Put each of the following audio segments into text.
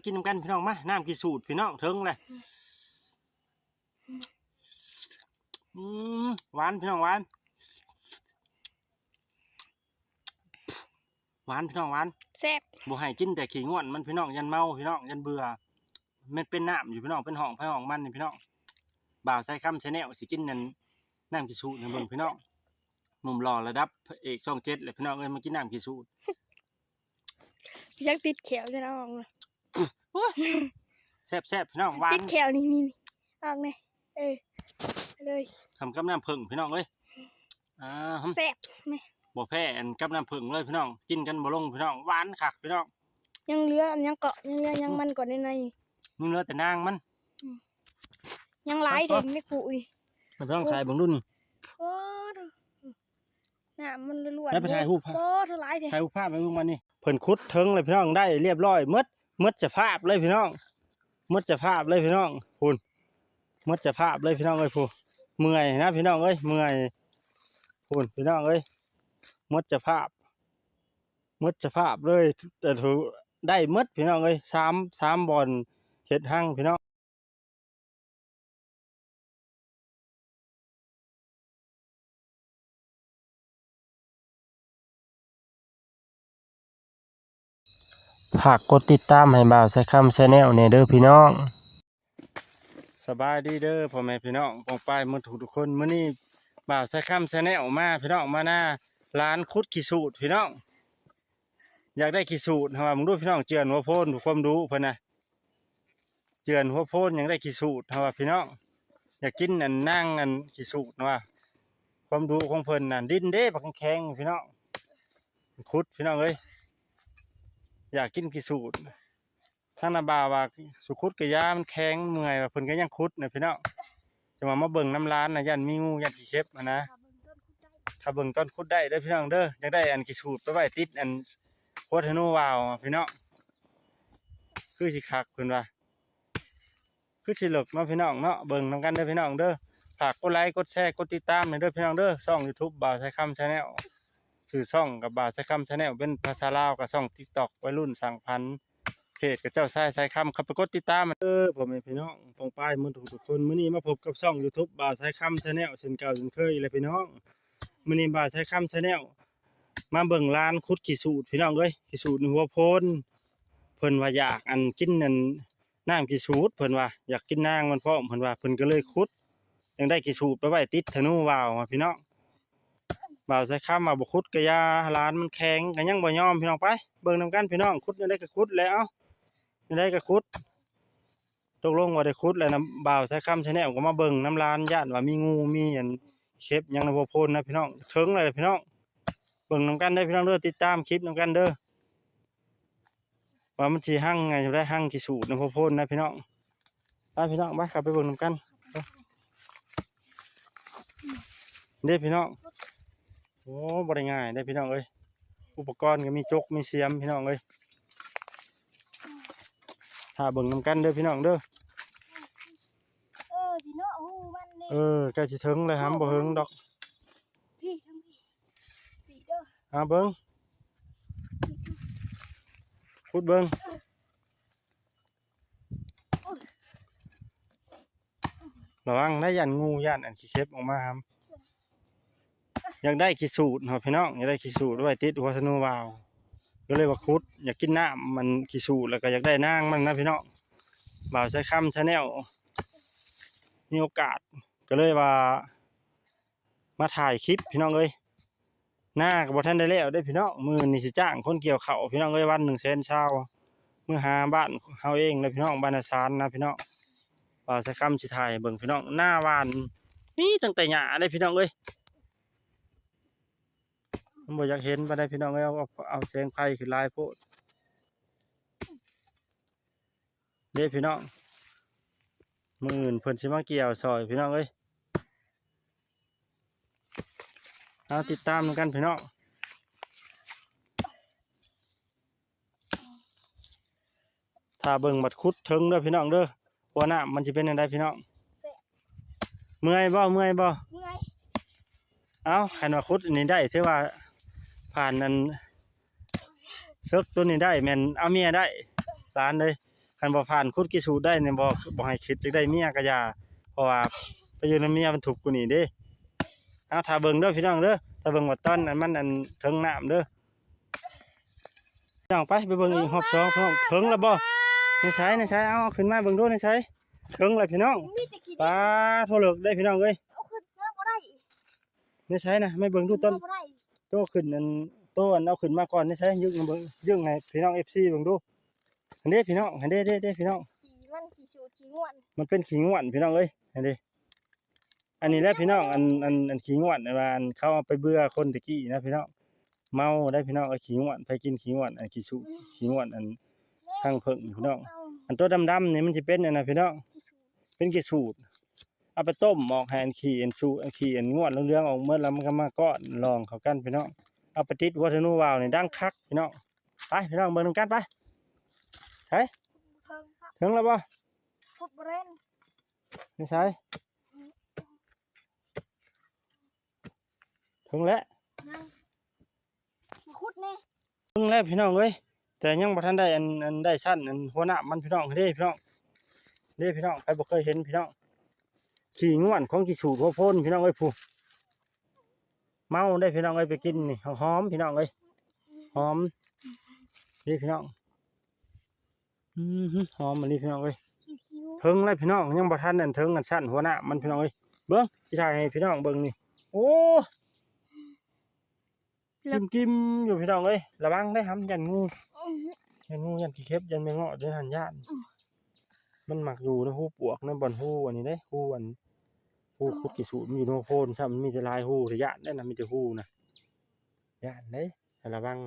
ກິນນຳກັນພີ່ນ້ອງ ມາ ນ້ຳຂີ້ສູດພີ່ນ້ອງ ເຖິງແລ້ວ. ອືມ ຫວານພີ່ນ້ອງ ຫວານ ຫວານພີ່ນ້ອງ ຫວານ ແຊບ. ບໍ່ໃຫ້ກິນແຕ່ຂີ້ງ່ວນມັນພີ່ນ້ອງ ຢ້ານເມົາພີ່ນ້ອງ ຢ້ານເບື່ອ. ມັນເປັນນ້ຳຢູ່ພີ່ນ້ອງ ເປັນຫ້ອງໃຜຫ້ອງມັນນີ້ພີ່ນ້ອງ. ບ່າວສາຍຄຳ Channel ຊິກິນນັ້ນ ນ້ຳຂີ້ສູດໃຫ້ເບິ່ງພີ່ນ້ອງ. ໜຸ່ມຫຼໍ່ລະດັບພະເອກຊ່ອງເຈັດແຫຼະພີ່ນ້ອງເອີຍ ມາກິນນ້ຳຂີ້ສູດ. ຢາກຕິດແຂ້ວຈະເອົາອອກ. ໂອ້ຍ ແຊບໆ ພີ່ນ້ອງ ຫວານ ຕິດແຂ້ວນີ້ ນີ້ ນີ້ ອອກແນ່. ເອີ ເລີຍ ສ່ຳກັບນ້ຳເຜິ້ງພີ່ນ້ອງເອີຍ. ອ່າ ແຊບ ນີ້ ບໍ່ແພ້ອັນກັບນ້ຳເຜິ້ງເລີຍພີ່ນ້ອງ ກິນກັນບໍ່ລົງພີ່ນ້ອງ ຫວານຄັກພີ່ນ້ອງ. ຍັງເຫຼືອອັນຫຍັງເກາະ ຍັງເຫຼືອຫຍັງມັນເກາະໃນໃນ ຍັງເຫຼືອແຕ່ນາງມັນ. ອືມ ຍັງຫຼາຍເດ້ ໄປ ແມ່ກູນີ້ ມາລອງຖ່າຍເບິ່ງດູນີ້. ໂອ້ ນ້ຳມັນລ້ວນໆ ໄປຖ່າຍຮູບພາບ ໂອ້ ເທົ່າຫຼາຍເດ້ ຖ່າຍຮູບພາບໄວ້ເບິ່ງບັດນີ້. ເພິ່ນຂຸດເຖິງແລ້ວພີ່ນ້ອງ ໄດ້ລຽບຮ້ອຍໝົດ ໝົດສະພາບເລີຍພີ່ນ້ອງ ໝົດສະພາບເລີຍພີ່ນ້ອງ. ພຸ້ນ ໝົດສະພາບເລີຍພີ່ນ້ອງເອີຍ ພຸ້ນ ເມື່ອຍນະພີ່ນ້ອງເອີຍ ເມື່ອຍ. ພຸ້ນພີ່ນ້ອງເອີຍ ໝົດສະພາບ ໝົດສະພາບເລີຍ ແຕ່ຖືໄດ້ໝົດພີ່ນ້ອງເອີຍ ສາມ ສາມບ່ອນເຮັດຮັງພີ່ນ້ອງ. ຝາກກົດຕິດຕາມໃຫ້ບ່າວສາຍຄຳ Channel ແດ່ເດີພີ່ນ້ອງ. ສະບາຍດີເດີພໍ່ແມ່ພີ່ນ້ອງປ້ອງປາຍໝົດທຸກໆຄົນ. ມື້ນີ້ບ່າວສາຍຄຳ Channel ມາພີ່ນ້ອງ ມານາຫຼານຂຸດຂີ້ສູດພີ່ນ້ອງ. ຢາກໄດ້ຂີ້ສູດ ເຮົາວ່າ ເບິ່ງດູພີ່ນ້ອງ ເຈື່ອນຫົວໂພນ ຄວາມດຸເພິ່ນນະ ເຈື່ອນຫົວໂພນ ຢາກໄດ້ຂີ້ສູດ ເຮົາວ່າພີ່ນ້ອງ. ຢາກກິນອັນນາງອັນຂີ້ສູດ ເຮົາວ່າ ຄວາມດຸຂອງເພິ່ນນະ. ດິນເດ້ບັກແຂງໆ ພີ່ນ້ອງ ຂຸດພີ່ນ້ອງເອີຍ ຢາກກິນຂີ້ສູດ. ທາງນ້າບ່າວວ່າ ສຸຂຸດກະຢ່າ ມັນແຂງ ເມື່ອຍ ວ່າເພິ່ນກະຍັງຂຸດນະພີ່ນ້ອງ. ຈັ່ງວ່າມາເບິ່ງນຳຫຼານນະ ຢ້ານມີງູ ຢ້ານຂີ້ເຂັບຫັ້ນນະ. ຖ້າເບິ່ງຕອນຂຸດໄດ້ເດີພີ່ນ້ອງເດີ. ຢາກໄດ້ອັນຂີ້ສູດໄປໄວ້ຕິດອັນຫົວທະນູວ່າວພີ່ນ້ອງ ຄືຊິຄັກເພິ່ນວ່າ ຄືຊິເລິກເນາະພີ່ນ້ອງເນາະ. ເບິ່ງນຳກັນເດີພີ່ນ້ອງເດີ. ຝາກກົດໄລ ກົດແຊ ກົດຕິດຕາມໃຫ້ເດີພີ່ນ້ອງເດີ. ຊ່ອງ YouTube ບ່າວສາຍຄຳ Channel ຊື່ຊ່ອງກັບບ່າວສາຍຄຳ Channel ເປັນພາສາລາວ ກັບຊ່ອງ TikTok ໄວລຸ້ນສ້າງຝັນ ເພຈຂະເຈົ້າຊາຍສາຍຄຳ ເຂົ້າໄປກົດຕິດຕາມເດີພໍ່ແມ່ພີ່ນ້ອງປ້ອງປາຍໝົດທຸກໆຄົນ. ມື້ນີ້ມາພົບກັບຊ່ອງ YouTube ບ່າວສາຍຄຳ Channel ເຊັ່ນເກົ່າເຊັ່ນເຄີຍແຫຼະພີ່ນ້ອງ. ມື້ນີ້ບ່າວສາຍຄຳ Channel ມາເບິ່ງຫຼານຂຸດຂີ້ສູດພີ່ນ້ອງເອີຍ ຂີ້ສູດໃນຫົວໂພນ. ເພິ່ນວ່າຢາກອັນກິນອັນ ນ້ຳຂີ້ສູດ ເພິ່ນວ່າຢາກກິນນາງມັນພ້ອມ ເພິ່ນວ່າ ເພິ່ນກໍເລີຍຂຸດ ຍັງໄດ້ຂີ້ສູດໄປໄວ້ຕິດທະນູວ່າວພີ່ນ້ອງ. ບ່າວສາຍຄຳວ່າບໍ່ຂຸດກະຢ່າ ຫຼານມັນແຂງ ກໍຍັງບໍ່ຍອມພີ່ນ້ອງ. ໄປເບິ່ງນຳກັນພີ່ນ້ອງ ຂຸດແນວໃດກໍຂຸດແຫຼະ ເອົາ ແນວໃດກໍຂຸດ. ຕົກລົງວ່າໄດ້ຂຸດແລ້ວນຳ ບ່າວສາຍຄຳ Channel ກໍມາເບິ່ງນຳຫຼານ ຢ້ານວ່າມີງູ ມີອັນເຂັບຫຍັງໃນຫົວໂພນນະພີ່ນ້ອງ. ເຖິງແລ້ວພີ່ນ້ອງ ເບິ່ງນຳກັນເດີພີ່ນ້ອງເດີ ຕິດຕາມຄລິບນຳກັນເດີ. ວ່າມັນຊິຮັງໄງ ໄດ້ຮັງຂີ້ສູດໃນຫົວໂພນນະພີ່ນ້ອງ. ໄປພີ່ນ້ອງ ໄປ ເຂົ້າໄປເບິ່ງນຳກັນເດ້ພີ່ນ້ອງ. ໂອ້ ບໍ່ໄດ້ງ່າຍເດ້ພີ່ນ້ອງເອີຍ ອຸປະກອນກໍມີຈົກມີສຽມພີ່ນ້ອງເອີຍ. ຖ້າເບິ່ງນຳກັນເດີພີ່ນ້ອງເດີ. ເອີ ພີ່ນ້ອງ ຫູມັນນີ້ ເອີ ໃກ້ຊິເຖິງແລ້ວຫຳ ບໍ່ເຖິງດອກ. ພີ່ ທາງພີ່ ພີ່ເດີ ຫາເບິ່ງ ຂຸດເບິ່ງ. ລະວັງໄດ້ ຢ້ານງູ ຢ້ານອັນຂີ້ເຂັບອອກມາຫຳ. ຢາກໄດ້ຂີ້ສູດເນາະພີ່ນ້ອງ ຢາກໄດ້ຂີ້ສູດໄວ້ຕິດຫົວທະນູວ່າວ ກໍເລີຍວ່າຂຸດ. ຢາກກິນນ້ຳມັນຂີ້ສູດ ແລ້ວກໍຢາກໄດ້ນາງມັນນະພີ່ນ້ອງ. ບ່າວສາຍຄຳ Channel ມີໂອກາດ ກໍເລີຍວ່າມາຖ່າຍຄລິບພີ່ນ້ອງເອີຍ. ນາກໍບໍ່ທັນໄດ້ແລ້ວເດ້ພີ່ນ້ອງ. ມື້ນີ້ຊິຈ້າງຄົນກ່ຽວເຂົ້າພີ່ນ້ອງເອີຍ ວັນໜຶ່ງແສນຊາວ ມື້ຫາບ້ານເຮົາເອງເດ້ພີ່ນ້ອງ ບ້ານນາຊານນະພີ່ນ້ອງ. ບ່າວສາຍຄຳຊິຖ່າຍໃຫ້ເບິ່ງພີ່ນ້ອງ ນາຫວ່ານມີຕັ້ງແຕ່ຫຍ້າເດ້ພີ່ນ້ອງເອີຍ. ມັນບໍ່ຢາກເຫັນປານໃດພີ່ນ້ອງເອີຍ ເອົາ ເອົາ ເອົາແສງໄຟຂຶ້ນຫຼາຍໂພດ. ເດ້ພີ່ນ້ອງ ມື້ອື່ນເພິ່ນຊິມາກ່ຽວຊ່ອຍພີ່ນ້ອງເອີຍ. ເອົາ ຕິດຕາມນຳກັນພີ່ນ້ອງ. ຖ້າເບິ່ງບັດຂຸດເຖິງເດີພີ່ນ້ອງເດີ ຫົວນ້ຳມັນຊິເປັນແນວໃດພີ່ນ້ອງ. ເມື່ອຍບໍ່ ເມື່ອຍບໍ່? ເມື່ອຍ. ເອົ້າ ຄັນວ່າຂຸດອັນນີ້ໄດ້ ຖືວ່າຜ່ານອັນເສິກໂຕນີ້ໄດ້ ແມ່ນເອົາເມຍໄດ້ຫຼານເອີຍ. ຄັນບໍ່ຜ່ານຂຸດຂີ້ສູດໄດ້ນີ້ ບໍ່ ບໍ່ໃຫ້ຄິດຈະໄດ້ເມຍກໍຢ່າ ເພາະວ່າໄປຢູ່ນຳເມຍມັນທຸກກວ່ານີ້ເດ້. ເອົາ ຖ້າເບິ່ງເດີພີ່ນ້ອງເດີ ຖ້າເບິ່ງວ່າຕອນອັນມັນອັນເທິງນ້ຳເດີ. ພີ່ນ້ອງ ໄປ ໄປເບິ່ງອີກຮອບສອງພີ່ນ້ອງ. ເຖິງແລ້ວບໍ່? ໃນໃສ ໃນໃສ? ເອົາ ເອົາຂຶ້ນມາເບິ່ງດູ ໃນໃສ? ເຖິງແລ້ວພີ່ນ້ອງ. ມີແຕ່ຂີ້ດິນ ປາໂທ ເລິກເດ້ພີ່ນ້ອງເອີຍ. ເອົາຂຶ້ນມາບໍ່ໄດ້. ໃນໃສນະ? ມາເບິ່ງດູຕອນ ຂຶ້ນມາບໍ່ໄດ້ ໂຕຂຶ້ນ ອັນ ໂຕອັນເອົາຂຶ້ນມາກ່ອນ ໃນໃສ? ຍຶກໃຫ້ເບິ່ງ ຍຶກໃຫ້ພີ່ນ້ອງ ເອັຟຊີ ເບິ່ງດູ. ຫັ້ນເດ້ພີ່ນ້ອງ ຫັ້ນເດ້ ເດ້ ເດ້ພີ່ນ້ອງ. ຂີ້ມັນ ຂີ້ສູດ ຂີ້ງ່ວນ ມັນເປັນຂີ້ງ່ວນພີ່ນ້ອງເອີຍ ຫັ້ນເດ້. ອັນນີ້ແຫຼະພີ່ນ້ອງ ອັນ ອັນ ອັນຂີ້ງ່ວນ ອັນວ່າ ອັນເຂົາເອົາໄປເບື່ອຄົນແຕ່ກີ້ນະພີ່ນ້ອງ. ເມົາໄດ໋ພີ່ນ້ອງເອີຍ ຂີ້ງ່ວນ. ໃຜກິນຂີ້ງ່ວນ ອັນຂີ້ສູດ ອືມ ຂີ້ງ່ວນ ອັນຮັງເຜິ້ງພີ່ນ້ອງ. ອັນໂຕດຳໆນີ້ມັນຊິເປັນອັນນັ້ນພີ່ນ້ອງ ເປັນຂີ້ສູດ. ເອົາໄປຕົ້ມອອກໃຫ້ອັນຂີ້ອັນສູດ ອັນຂີ້ອັນງ່ວນເຫຼືອງໆອອກໝົດ ແລ້ວມັນກໍມາກ້ອນລອງເຂົ້າກັນພີ່ນ້ອງ. ເອົາໄປຕິດຫົວທະນູວ່າວນີ້ ດັງຄັກພີ່ນ້ອງ. ໄປພີ່ນ້ອງ ເບິ່ງນຳກັນໄປ. ໃສ? ເຖິງແລ້ວບໍ່? ໃນໃສ? ເຖິງແລ້ວ ຍັງ ມາຂຸດແດ່. ເຖິງແລ້ວພີ່ນ້ອງເອີຍ ແຕ່ຍັງບໍ່ທັນໄດ້ອັນ ອັນໄດ້ຊັ້ນອັນຫົວນ້ຳມັນພີ່ນ້ອງ. ເດ້ພີ່ນ້ອງ ເດ້ພີ່ນ້ອງ ໃຜບໍ່ເຄີຍເຫັນພີ່ນ້ອງ ຂີ້ງ່ວນຂອງຂີ້ສູດຫົວໂພນພີ່ນ້ອງເອີຍ. ຜູ້ ເມົາໄດ໋ພີ່ນ້ອງເອີຍ ໄປກິນນີ້ ຫອມໆ ພີ່ນ້ອງເອີຍ ຫອມ. ເດ້ພີ່ນ້ອງ ອືມ ຫອມອີ່ຫຼີພີ່ນ້ອງເອີຍ. ເຖິງແລ້ວພີ່ນ້ອງ ຍັງບໍ່ທັນອັນເຖິງອັນຊັ້ນຫົວນ້ຳມັນພີ່ນ້ອງເອີຍ. ເບິ່ງ ຊິຖ່າຍໃຫ້ພີ່ນ້ອງເບິ່ງນີ້ ໂອ້ ເລິກ ກິມໆຢູ່ພີ່ນ້ອງເອີຍ. ລະວັງໄດ໋ຫຳ ຢ້ານງູ ຢ້ານງູ ຢ້ານຂີ້ເຂັບ ຢ້ານແມງເງາະເດ້ຫັ້ນ ຢ້ານ. ອືມ ມັນມັກຢູ່ໃນຮູປວກ ໃນບ່ອນຮູອັນນີ້ເດ້ ຮູອັນ ຮູ ອໍ ຂຸດຂີ້ສູດ ມັນຢູ່ໃນໂພນຊ້ຳ ມັນມີແຕ່ຫຼາຍຮູ ແຕ່ຢ້ານໄດ໋ນະ ມີແຕ່ຮູນະ ຢ້ານເດ້. ໃຫ້ລະວັງ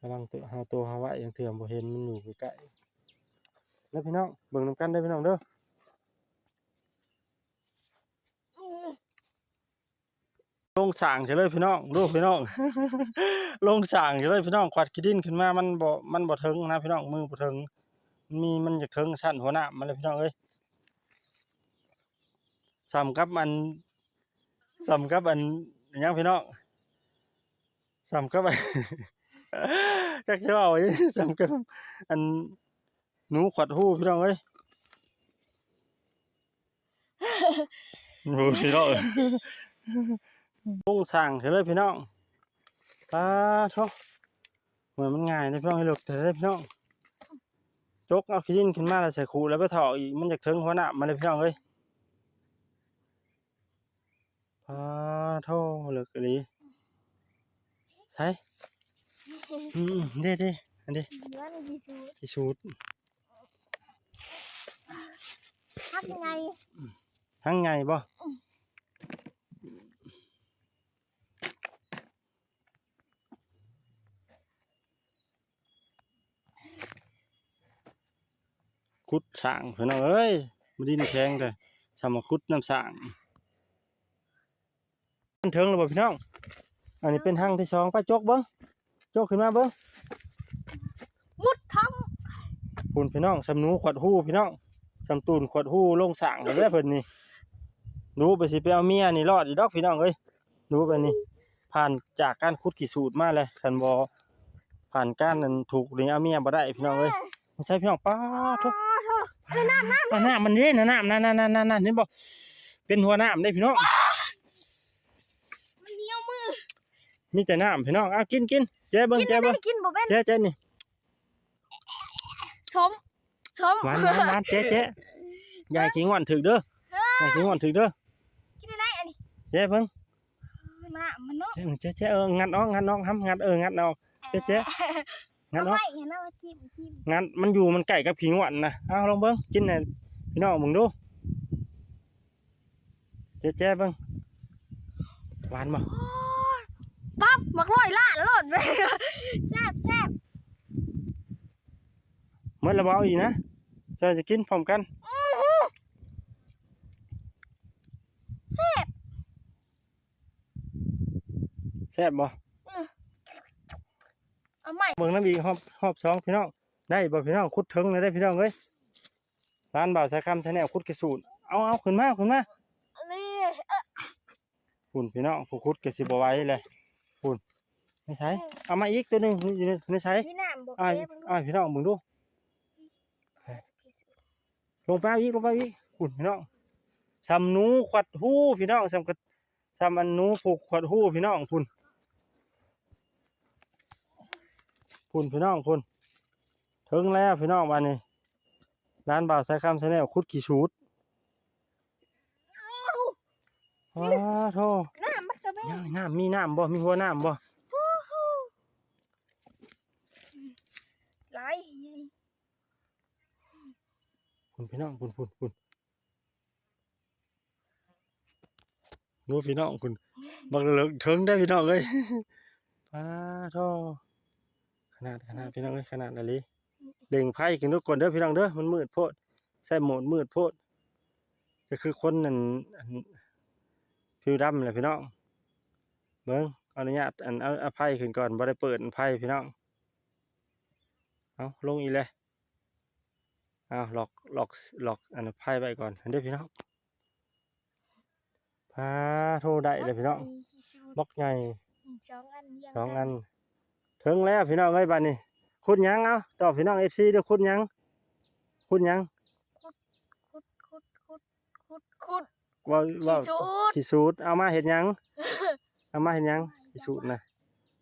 ລະວັງໂຕເຮົາ ໂຕເຮົາໄວ້ ລາງເທື່ອບໍ່ເຫັນ ມັນຢູ່ໃກ້ໆ. ເດີພີ່ນ້ອງ ເບິ່ງນຳກັນເດີພີ່ນ້ອງເດີ. ອືມ ລົງສ້າງເສຍເລີຍພີ່ນ້ອງ ດູພີ່ນ້ອງ ລົງສ້າງເສຍເລີຍພີ່ນ້ອງ. ຂວັດຂີ້ດິນຂຶ້ນມາ ມັນບໍ່ ມັນບໍ່ເຖິງນະພີ່ນ້ອງ ມືບໍ່ເຖິງ. ມັນມີ ມັນຢາກເຖິງຊັ້ນຫົວນ້ຳມັນແລ້ວພີ່ນ້ອງເອີຍ. ສ່ຳກັບອັນ ສ່ຳກັບອັນຫຍັງພີ່ນ້ອງ ສ່ຳກັບ ຈັກຊິເວົ້າຫຍັງ ສ່ຳກັບອັນໜູຂວັດຮູພີ່ນ້ອງເອີຍ. ໂອ້ ພີ່ນ້ອງເອີຍ ໂຄງສ້າງເທື່ອເລີຍພີ່ນ້ອງ. ປາໂທ ໂອ້ຍ ມັນງ່າຍເດ້ພີ່ນ້ອງ ເລິກແທ້ເດ້ພີ່ນ້ອງ. ຈົກເອົາຂີ້ດິນຂຶ້ນມາແລ້ວໃສ່ຄຸ ແລ້ວໄປຖອກອີກ ມັນຢາກເຖິງຫົວນ້ຳມາເລີຍພີ່ນ້ອງເອີຍ. ປາໂທ ເລິກອີ່ຫຼີ. ໃສ? ອືມ ເດ້ ເດ້ ອັນເດ້ ມັນຂີ້ສູດ ຂີ້ສູດ. ຮັກໃຫຍ່ ຮັກໃຫຍ່ບໍ່? ອືມ ຂຸດສ້າງພີ່ນ້ອງເອີຍ ມັນດິນແຂງແທ້ ສ່ຳມາຂຸດນຳສ້າງ. ມັນເຖິງແລ້ວບໍ່ພີ່ນ້ອງ? ອັນນີ້ເປັນຮັງທີສອງ ໄປຈົກເບິ່ງ ຈົກຂຶ້ນມາເບິ່ງ. ມຸດຖ້ຳ ພຸ້ນພີ່ນ້ອງ ສ່ຳໜູຂວັດຮູພີ່ນ້ອງ ສ່ຳຕູນຂວັດຮູລົງສ້າງເດ້ເພິ່ນນີ້. ດູໄປຊິໄປເອົາເມຍນີ້ລອດຢູ່ດອກພີ່ນ້ອງເອີຍ. ດູໄປນີ້ ຜ່ານຈາກການຂຸດຂີ້ສູດມາແລ້ວ ຄັນບໍ່ຜ່ານການນັ້ນ ຖືກນີ້ເອົາເມຍບໍ່ໄດ້ພີ່ນ້ອງເອີຍ. ໃສ່ພີ່ນ້ອງ ປາໂທ ເອີຍ ນ້ຳ ນ້ຳ ນ້ຳ ນ້ຳມັນເດ້ ນ້ຳ ນ້ຳ ນັ້ນ ນັ້ນ ນັ້ນ ນັ້ນ ເຫັນບໍ່? ເປັນຫົວນ້ຳເດ້ພີ່ນ້ອງ ມັນໜຽວມື ມີແຕ່ນ້ຳພີ່ນ້ອງ. ເອົາ ກິນ ກິນ ແຈະເບິ່ງ ແຈະເບິ່ງ ກິນບໍ່ໄດ້ ກິນບໍ່ເປັນ ແຈະ ແຈະນີ້ ສົ້ມ ສົ້ມ ຫວານ ຫວານ ຫວານ ແຈະ ແຈະ ຢ່າໃຫ້ຂີ້ງ່ວນຖືກເດີ ເອີ ຢ່າໃຫ້ຂີ້ງ່ວນຖືກເດີ. ກິນໄດ້ອັນນີ້ ແຈະເບິ່ງ ນ້ຳມັນເນາະ ແຈະ ແຈະ ແຈະ ເອີ ງັດອອກ ງັດອອກ ຫຳ ງັດ ເອີ ງັດອອກ ແຈະ ແຈະ ງັດອອກ ເອົາໄມ້ຫັ້ນນະ ມາຈິ້ມ ຈິ້ມ ງັດ ມັນຢູ່ ມັນໃກ້ກັບຂີ້ງ່ວນນະ. ເອົາ ລອງເບິ່ງ ກິນໃຫ້ພີ່ນ້ອງເບິ່ງດູ ແຈະ ແຈະເບິ່ງ ຫວານບໍ່? ໂອ້ຍ ປັບ ໝາກຮ້ອຍລ້ານໂລດ ແຊບ ແຊບ. ໝົດແລ້ວບໍ່? ເອົາອີກນະ ເຈົ້າຈະກິນພ້ອມກັນ. ອື ແຊບ ແຊບບໍ່? ອື ເອົາໃໝ່ ເບິ່ງນຳອີກຮອບ ຮອບສອງພີ່ນ້ອງ. ໄດ້ບໍ່ພີ່ນ້ອງ? ຂຸດເຖິງແລ້ວເດ້ພີ່ນ້ອງເອີຍ. ຮ້ານບ່າວສາຍຄຳ Channel ຂຸດຂີ້ສູດ. ເອົາ ເອົາ ຂຶ້ນມາ ເອົາຂຶ້ນມາ. ນີ້ ເອີ ພຸ້ນພີ່ນ້ອງ ຜູ້ຂຸດກໍຊິບໍ່ໄຫວແຫຼະ ພຸ້ນ ໃນໃສ? ເອົາມາອີກຕົວໜຶ່ງ ຢູ່ໃນໃສ? ມີນ້ຳບໍ່? ອ້າຍ ແກະເບິ່ງດູ ອ້າຍ ພີ່ນ້ອງເບິ່ງດູ ລົງໄປອີກ ລົງໄປອີກ ພຸ້ນພີ່ນ້ອງ ສ່ຳໜູຂວັດຫູພີ່ນ້ອງ ສ່ຳກະ ສ່ຳອັນໜູຜູກຂວັດຫູພີ່ນ້ອງ ພຸ້ນ ພຸ້ນພີ່ນ້ອງ ພຸ້ນ ເຖິງແລ້ວພີ່ນ້ອງ ບາດນີ້ ຮ້ານບ່າວສາຍຄຳ Channel ຂຸດຂີ້ສູດ ອ້າໂທ້ ນ້ຳມັນກະມີ ນ້ຳ ນ້ຳ ມີນ້ຳບໍ່? ມີຫົວນ້ຳບໍ່? ຫຼາຍ ພຸ້ນພີ່ນ້ອງ ພຸ້ນ ພຸ້ນ ພຸ້ນ ໂອ້ ພີ່ນ້ອງພຸ້ນ ບັກເລິກເຖິງເດ້ພີ່ນ້ອງເອີຍ ປາໂທ້ ຂະໜາດ ຂະໜາດພີ່ນ້ອງເອີຍ ຂະໜາດອີ່ຫຼີ ເລັ່ງໄຟຂຶ້ນດູກ່ອນເດີພີ່ນ້ອງເດີ ມັນມືດໂພດ ໃຊ້ໂໝດມືດໂພດ ກະຄືຄົນອັນ ອັນ ຜິວດຳແຫຼະພີ່ນ້ອງ ເບິ່ງ ຂໍອະນຸຍາດ ອັນ ເອົາ ເອົາໄຟຂຶ້ນກ່ອນ ບໍ່ໄດ້ເປີດໄຟພີ່ນ້ອງ ເອົາ ລົງອີກແລ້ວ ອ້າວ ລັອກ ລັອກ ລັອກອັນໄຟໄວ້ກ່ອນ ຫັ້ນເດ້ພີ່ນ້ອງ ປາໂທ້ ໄດ້ແລ້ວພີ່ນ້ອງ ບັກໃຫຍ່ ສອງອັນ ສອງອັນ ເຖິງແລ້ວພີ່ນ້ອງເອີຍ ບາດນີ້ ຂຸດຫຍັງ ເອົາ ຕອບພີ່ນ້ອງ ເອັຟຊີ ເດີ້ ຂຸດຫຍັງ ຂຸດຫຍັງ ຂຸດ ຂຸດ ຂຸດ ຂຸດ ຂຸດ ເວົ້າ ເວົ້າ ຂີ້ສູດ ຂີ້ສູດ ເອົາມາເຮັດຫຍັງ ເອົາມາເຮັດຫຍັງ ຂີ້ສູດນະ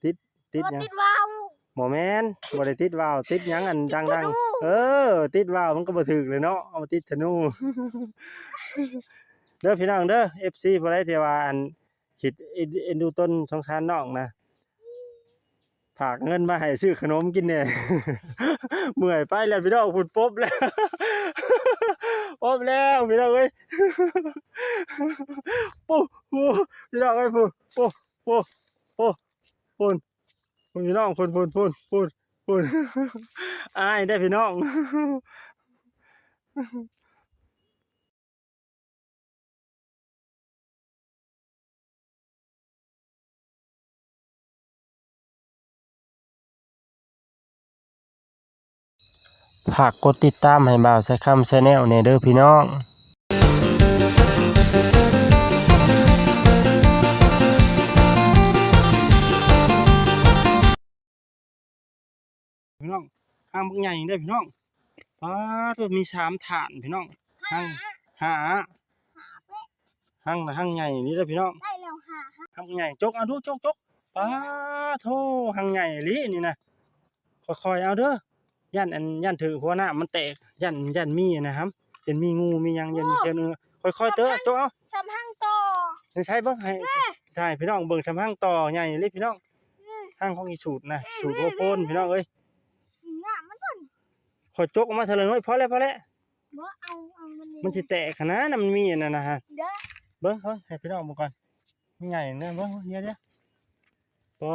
ຕິດ ຕິດຫຍັງ ຕິດວາວ ບໍ່ແມ່ນ ບໍ່ໄດ້ຕິດວາວ ຕິດຫຍັງອັນດັງໆ ຕິດທະນູ ເອີ ຕິດວາວມັນກະບໍ່ຖືກແຫຼະເນາະ ເອົາມາຕິດທະນູ ເດີພີ່ນ້ອງເດີ ເອັຟຊີ ຜູ້ໃດທີ່ວ່າອັນຄິດເອັນ ເອັນດູຕົນສົງສານນ້ອງນະ ຝາກເງິນມາໃຫ້ຊື້ຂະໜົມກິນແດ່ ເມື່ອຍໄປແລ້ວພີ່ນ້ອງ ພຸ້ນ ປົບແລ້ວ ປົບແລ້ວພີ່ນ້ອງເອີຍ ໂອ້ ພີ່ນ້ອງເອີຍ ພຸ້ນ ໂອ້ ໂອ້ ພຸ້ນ ພຸ້ນພີ່ນ້ອງ ພຸ້ນ ພຸ້ນ ພຸ້ນ ພຸ້ນ ອາຍເດ້ພີ່ນ້ອງ. ຝາກກົດຕິດຕາມໃຫ້ບ່າວສາຍຄຳ Channel ແດ່ເດີພີ່ນ້ອງ. ພີ່ນ້ອງ ຮັງບັກໃຫຍ່ເດ້ພີ່ນ້ອງ ປາໂທ້ ມີສາມຖານພີ່ນ້ອງ ຮັງ ຫ້າ ຮັງນະ ຮັງໃຫຍ່ນີ້ເດ້ພີ່ນ້ອງ ໄດ້ແລ້ວຫ້າ ຮັງໃຫຍ່ ຈົກເອົາດູ ຈົກ ຈົກ ປາໂທ້ ຮັງໃຫຍ່ອີ່ຫຼີນີ້ນະ ຄ່ອຍໆເອົາເດີ ຢ້ານອັນ ຢ້ານຖືກຫົວນ້ຳມັນແຕກ ຢ້ານ ຢ້ານມີນະຫຳ ຢ້ານມີງູມີຫຍັງ ຢ້ານມີເຂືອນ ເອີ ຄ່ອຍໆເຕີ ຈົກເອົາ ສ່ຳຮັງຕໍ່ ໃສ່ເບິ່ງ ໃຫ້ ໃຫ້ພີ່ນ້ອງເບິ່ງ ສ່ຳຮັງຕໍ່ໃຫຍ່ເລີຍພີ່ນ້ອງ ຮັງຂອງອີສູດນະ ສູດຫົວໂພນພີ່ນ້ອງເອີຍ ງາມມັນ ຂ້ອຍຈົກອອກມາເທື່ອລະໜ້ອຍ ພໍແລ້ວ ພໍແລ້ວ ບໍ່ເອົາ ເອົາມັນນີ້ ມັນຊິແຕກຫັ້ນນະ ມັນມີອັນນັ້ນນະຮະ ເບິ່ງ ເບິ່ງໃຫ້ພີ່ນ້ອງເບິ່ງກ່ອນ ມັນໃຫຍ່ນະ ເບິ່ງ ດຽວໆ ປາ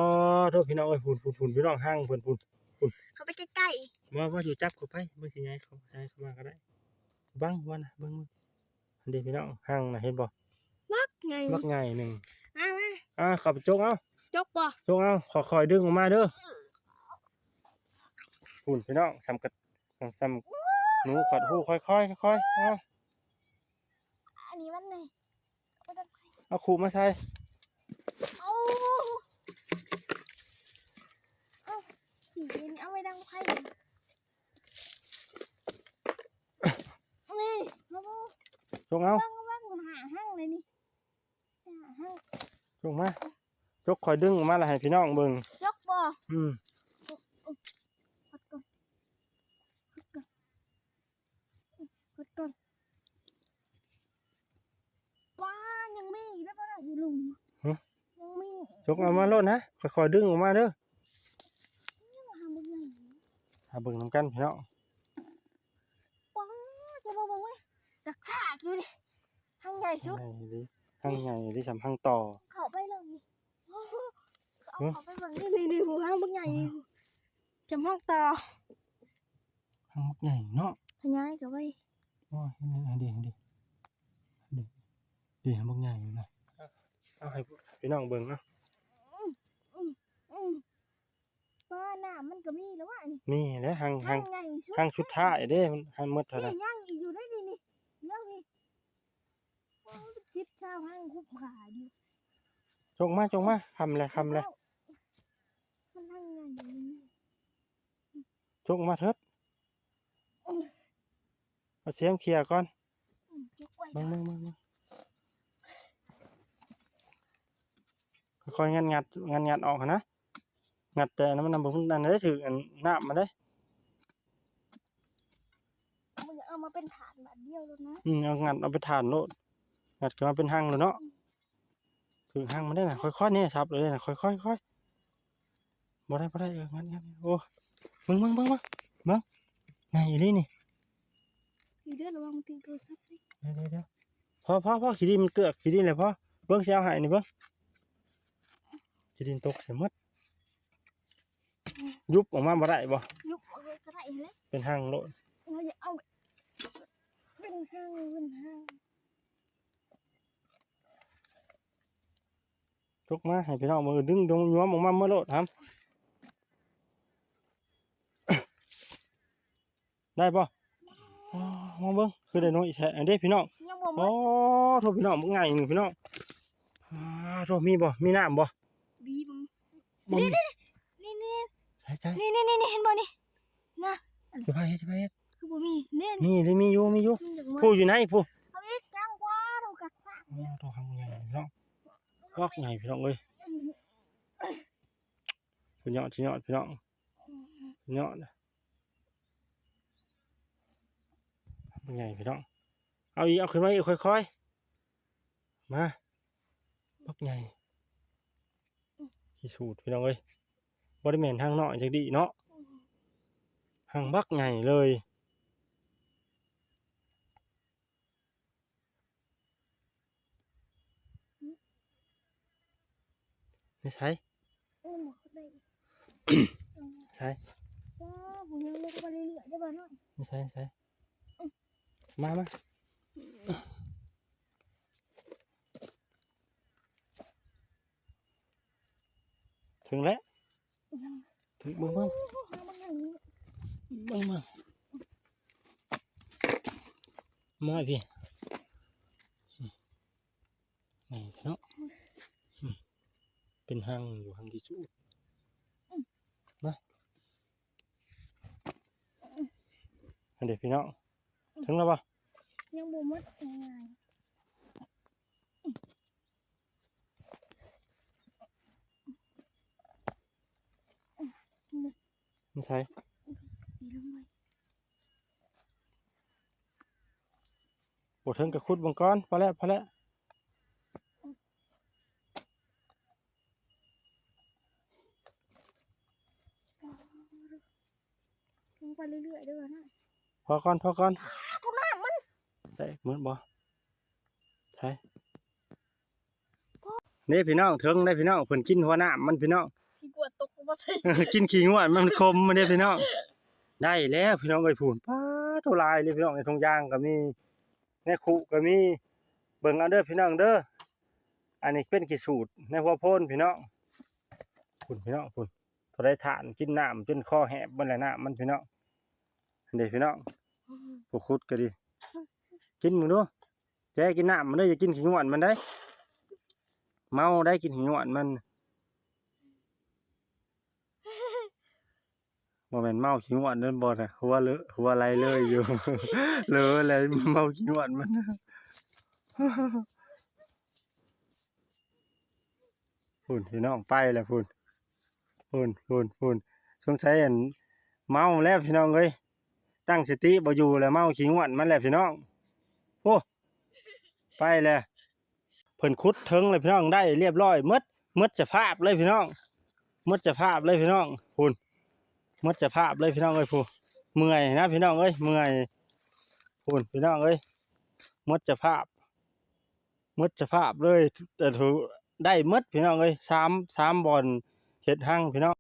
ໂທ້ ພີ່ນ້ອງເອີຍ ພຸ້ນໆໆ ພີ່ນ້ອງ ຮັງເພິ່ນພຸ້ນ ພຸ້ນ ເຂົ້າໄປໃກ້ໆ ບໍ່ ບໍ່ຢູ່ ຈັບເຂົ້າໄປ ເບິ່ງຊິໃຫຍ່ເຂົ້າ ໃຫຍ່ເຂົ້າມາກະໄດ້ ບັງຫົວນະ ເບິ່ງ ເບິ່ງ ຫັ້ນເດ້ພີ່ນ້ອງ ຮັງນະ ເຫັນບໍ່ ບັກໃຫຍ່ ບັກໃຫຍ່ໜຶ່ງ ມາ ມາ ອ່າ ເຂົ້າໄປຈົກເອົາ ຈົກບໍ່ ຈົກເອົາ ຄ່ອຍໆດຶງອອກມາເດີ ພຸ້ນພີ່ນ້ອງ ສ່ຳກະ ສ່ຳໜູຂອດຫູ ຄ່ອຍໆ ຄ່ອຍໆ ເອົາ ອັນນີ້ມັນນີ້ ເອົາຂູດມາໃສ່ ເອົາ ເອົາ ຂີ້ນີ້ເອົາໄວ້ດັງໄຟ ນີ້ ມາເບິ່ງ ຈົກເອົາ ເບິ່ງ ເບິ່ງ ຫ້າຮັງເລີຍນີ້ ຫ້າຮັງ ຈົກມາ ຈົກ ຂ້ອຍດຶງອອກມາລະໃຫ້ພີ່ນ້ອງເບິ່ງ ຈົກບໍ່ ອືມ ກົດກ່ອນ ກົດກ່ອນ ກົດກ່ອນ ວ້າ ຍັງມີອີກເດ້ ບໍ່ໄດ້ຢູ່ລຸ່ມ ຮະ ຍັງມີ ຈົກເອົາມາໂລດນະ ຄ່ອຍໆດຶງອອກມາເດີ ຫາເບິ່ງນຳກັນພີ່ນ້ອງ ປ້າ ຈະມາເບິ່ງເວີຍ ຈັກຊາກຢູ່ນີ້ ຮັງໃຫຍ່ສຸດ ໃຫຍ່ອີ່ຫຼີ ຮັງໃຫຍ່ອີ່ຫຼີ ສ່ຳຮັງຕໍ່ ເຂົ້າໄປເບິ່ງນີ້ ເອົາ ເຂົ້າໄປເບິ່ງນີ້ ນີ້ ນີ້ ຜູ້ ຮັງບັກໃຫຍ່ ອືມ ສ່ຳຮັງຕໍ່ ຮັງບັກໃຫຍ່ເນາະ ຂະຫຍາຍເຂົ້າໄປ ໂອ້ຍ ເຫັນເດ້ ເຫັນເດ້ ເຫັນເດ້ ເດ້ ເດ້ ຮັງບັກໃຫຍ່ນະ ເອົາໃຫ້ພີ່ນ້ອງເບິ່ງເນາະ ອືມ ອືມ ອືມ ປ້າ ນ້ຳມັນກະມີແລ້ວວະນີ້ ມີແຫຼະ ຮັງ ຮັງ ຮັງໃຫຍ່ສຸດ ຮັງສຸດທ້າຍເດ້ ມັນ ຮັງໝົດເທົ່າໃດ ນີ້ຍັງອີກຢູ່ເດ້ນີ້ ນີ້ ດຽວນີ້ ໂອ້ຍ ສິບ ຊາວ ຮັງຄຸບຂາຢູ່ ຈົກມາ ຈົກມາ ຄ່ຳແລ້ວ ຄ່ຳແລ້ວ ມັນທັງໃຫຍ່ ຈົກມາເຖີດ ໂອ້ຍ ສຽມເຂ້ຍກ່ອນ. ອືມ ຍົກໄວ້ ເບິ່ງໆໆໆ ຄ່ອຍໆ ງັດໆ ງັດໆ ອອກຫັ້ນນະ. ງັດແຕ່ອັນນັ້ນມັນນຳ ບໍ່ ອັນນັ້ນໄດ້ຖືກອັນນ້ຳມັນເດ້. ບໍ່ຢາກເອົາມາເປັນຖານບາດດຽວໂລດນະ. ອືມ ເອົາ ງັດເອົາເປັນຖານໂລດ. ງັດຂຶ້ນມາເປັນຮັງໂລດເນາະ. ອືມ ຖືກຮັງມັນໄດ້ນະ. ຄ່ອຍໆ ນີ້ສັບເລີຍນະ. ຄ່ອຍໆ ຄ່ອຍໆ. ບໍ່ໄດ້ ບໍ່ໄດ້. ເອີ ງັດໆ. ໂອ້ ເບິ່ງໆໆໆ ເບິ່ງ ໃຫຍ່ອີ່ຫຼີນີ້. ດີເດີ ລະວັງມັນຖືກໂທລະສັບເດ້. ດຽວໆໆ ພໍໆໆ ຂີ້ດິນມັນເກືອກ ຂີ້ດິນແຫຼະພໍ. ເບິ່ງ ຊິເອົາໃຫ້ນີ້ເບິ່ງ. ຂີ້ດິນຕົກໃສ່ໝົດ. ຍຸບອອກມາບໍ່ໄດ້ບໍ່? ຍຸບອອກມາກໍໄດ້ຫັ້ນແຫຼະ. ເປັນຮັງໂລດ. ເຮົາຢາກເອົາເປັນຮັງ ເປັນຮັງ. ຈົກມາໃຫ້ພີ່ນ້ອງເບິ່ງ. ດຶງ ດຶງ ຍວມອອກມາໝົດໂລດຫຳ. ໄດ້ບໍ່? ອໍ ມາເບິ່ງ ຄືໄດ້ນ້ອຍແທ້. ອັນເດ້ພີ່ນ້ອງ. ຍັງບໍ່ໝົດ. ໂອ້ ໂທ້ ພີ່ນ້ອງ ບັກໃຫຍ່ໜຶ່ງພີ່ນ້ອງ. ອາ ໂທ້ ມີບໍ່? ມີນ້ຳບໍ່? ບີເບິ່ງ. ບໍ່ມີ. ນີ້ໆ ໃສ່ໆ ນີ້ໆ ເຫັນບໍ່ນີ້? ນະ ຊິພາເຮັດ ຊິພາເຮັດ. ຄືບໍ່ມີ. ນີ້ ນີ້ ມີເດ້ ມີຢູ່ ມີຢູ່. ຜູ້ຢູ່ໃນຜູ້. ເອົາອີກ ຍັງກວ່າ ເຮົາກັກສາ. ໂອ້ ໂທ້ ບັກໃຫຍ່ພີ່ນ້ອງ. ບັກໃຫຍ່ພີ່ນ້ອງເອີຍ. ສຸດຍອດ ສຸດຍອດພີ່ນ້ອງ. ຍອດ ບັກໃຫຍ່ພີ່ນ້ອງ. ເອົາອີກ ເອົາຂຶ້ນມາອີກ ຄ່ອຍໆ ມາ. ບັກໃຫຍ່ ຂີ້ສູດພີ່ນ້ອງເອີຍ. ບໍ່ໄດ້ແມ່ນຮັງນ້ອຍຈັກດີ້ເນາະ. ຮັງບັກໃຫຍ່ເລີຍ. ໃນໃສ? ເອີ ບໍ່ໄດ້ ໃສ? ວ້າວ ຜູ້ຍັງລົງໄປເລື້ອຍໆ ເດ້ບ່າວນ້ອຍ. ໃນໃສ? ໃນໃສ? ມາ ມາ. ເຖິງແລ້ວ. ເບິ່ງ ເບິ່ງ ເບິ່ງ ເບິ່ງ ເບິ່ງ ມອຍພີ່ ນີ້ເນາະ. ອືມ ເປັນຮັງຢູ່ ຮັງທີ່ສຸດ. ມາ ອັນເດພີ່ນ້ອງ ເຖິງແລ້ວບໍ່? ຍັງບໍ່ໝົດ. ນີ້ໃສ? ບໍ່ເຖິງກະຂຸດເບິ່ງກ່ອນ. ພໍແລ້ວ ພໍແລ້ວ. ລົງໄປເລື້ອຍໆ ເດີນະ. ພໍກ່ອນ ພໍກ່ອນ. ໂທ້ ນ້ຳມັນແຕກໝົດບໍ່? ໃສ? ເດ້ພີ່ນ້ອງ ເຖິງໄດ້ພີ່ນ້ອງ. ເພິ່ນກິນຫົວນ້ຳມັນພີ່ນ້ອງ. ຂີ້ກວດຕົກບໍ່ໃສ່ ກິນຂີ້ງວດມັນ ມັນຂົມມັນເດ້ພີ່ນ້ອງ. ໄດ້ແລ້ວພີ່ນ້ອງເອີຍ ພຸ້ນ. ປາດໂທ້ ຫຼາຍເລີຍພີ່ນ້ອງ. ໃນທົ່ງຢາງກໍມີ ໃນຄຸກໍມີ. ເບິ່ງເອົາເດີພີ່ນ້ອງເດີ. ອັນນີ້ເປັນຂີ້ສູດໃນຫົວໂພນພີ່ນ້ອງ. ພຸ້ນພີ່ນ້ອງ ພຸ້ນ. ເທົ່າໃດທ່ານ ກິນນ້ຳຈົນຄໍແຫບເບິດແລ້ວ ນ້ຳມັນພີ່ນ້ອງ. ເດ້ພີ່ນ້ອງ ຜູ້ຂຸດກໍດີ. ກິນເບິ່ງດູ. ແຈະກິນນ້ຳມັນເດີ ຢ່າກິນຂີ້ງວດມັນໄດ໋. ເມົາໄດ໋ ກິນຂີ້ງວດມັນ. ບໍ່ແມ່ນເມົາຂີ້ງວດນັ້ນບໍ່ນະ ຫົວເລີ ຫົວໄຫຼເລີຍຢູ່. ເລີແລ້ວ ເມົາຂີ້ງວດມັນ. ພຸ້ນພີ່ນ້ອງ ໄປແລ້ວພຸ້ນ. ພຸ້ນ ພຸ້ນ ພຸ້ນ. ສົງໄສອັນເມົາແລ້ວພີ່ນ້ອງເອີຍ. ຕັ້ງສະຕິບໍ່ຢູ່ແລ້ວ ເມົາຂີ້ງວດມັນແລ້ວພີ່ນ້ອງ. ໂອ້ ໄປແລ້ວ. ເພິ່ນຂຸດເຖິງແລ້ວພີ່ນ້ອງ ໄດ້ລຽບລ້ອຍໝົດ. ໝົດສະພາບເລີຍພີ່ນ້ອງ ໝົດສະພາບເລີຍພີ່ນ້ອງ. ພຸ້ນ ໝົດສະພາບເລີຍພີ່ນ້ອງເອີຍ. ຜູ້ ເມື່ອຍນະພີ່ນ້ອງເອີຍ ເມື່ອຍ. ພຸ້ນພີ່ນ້ອງເອີຍ ໝົດສະພາບ ໝົດສະພາບເລີຍ. ແຕ່ຖື ໄດ້ໝົດພີ່ນ້ອງເອີຍ ສາມ ສາມບ່ອນເຮັດຮັງພີ່ນ້ອງ.